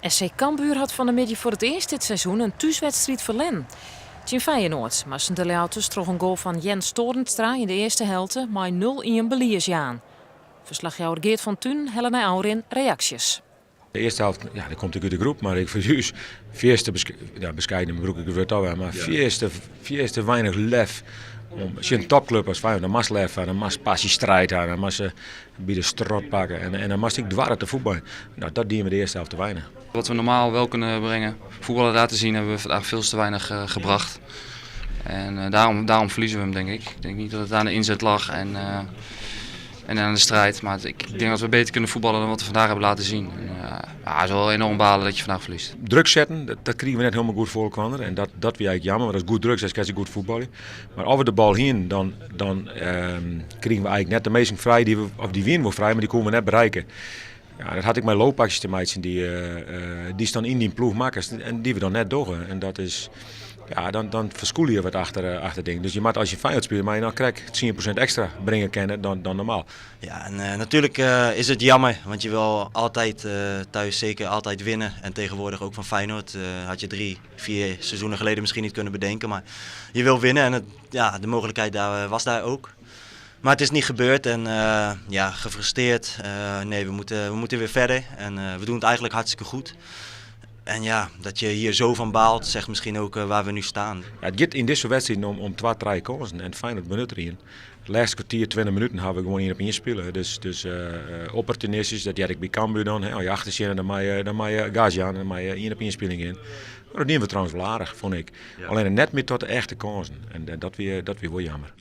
SC Cambuur hat fan 'e middei foar it earst dit seizoen in thúswedstriid ferlern. Tsjin Feyenoord moasten de Ljouwerters troch in goal fan Jens Toornstra yn de earste helte mei 0-1 belies jaan. Ferslachjouwer Geert van Tunen helle nei ôfrin reaksjes. De earste helte, ja, dat komt ek út de groep, mar ik foar ús fierste ja, beskeiden brûk ik it wurd alwer, mar fierste weinich lef om tsjin in topklup as Feyenoord, dan moatst lef ha, dan moatst passie strijd ha, dan moatst se by de strot pakke en dan moatst ek doarre te fuotbaljen. Nou, dat dienen we de eerste helft te weinig. Wat we normaal wel kunnen brengen, voetballen laten zien, hebben we vandaag veel te weinig gebracht. En daarom verliezen we hem, denk ik. Ik denk niet dat het aan de inzet lag en aan de strijd. Maar ik denk dat we beter kunnen voetballen dan wat we vandaag hebben laten zien. En, ja, het is wel enorm balen dat je vandaag verliest. Druk zetten, dat krigen we net hielendal goed foar elkoar. En dat wie eigentlik jammer, want as goed druk set, kinst goed fuotbalje. Mar as we de bal hienen, dan krigen we eigentlik net de minsken frij, die we, of dy wienen wol frij, mar dy koenen we net berikke. Ja, dat hat ek mei loopaksjes te meitsjen dy'tst dan yn dyn ploech makkest en dy't we dan net dogge. En dat is, ja, dan ferskûlje je wat achter dingen. Dus je moat as je Feyenoord spylje, moatte je noch krekt 10% ekstra bringe kinne dan normaal. Ja, en natuurlijk is het jammer, want je wil altijd thuis zeker altijd winnen. En tegenwoordig ook van Feyenoord had je 3, 4 seizoenen geleden misschien niet kunnen bedenken. Maar je wil winnen en ja, de mogelijkheid daar was daar ook. Maar het is niet gebeurd en ja, gefrustreerd. Nee, we moeten weer verder en we doen het eigenlijk hartstikke goed. En ja, dat je hier zo van baalt, zegt misschien ook waar we nu staan. Ja, it giet yn dizze wedstriid om 2, 3 kânsen en Feyenoord benut der ien. It lêste kwartier, 20 minuten, ha we gewoan ien op ien spile. Dus opportunistysk, dat hearde ik by Cambuur dan. Hè. As je achter sitte, dan mei je gas jaan, dan mei je ien op ien spiling yn. Mar dat dienen we trouwens wol aardich, fûn ik. Allinnich net mear ta de echte kânsen. En dat wie wol jammer.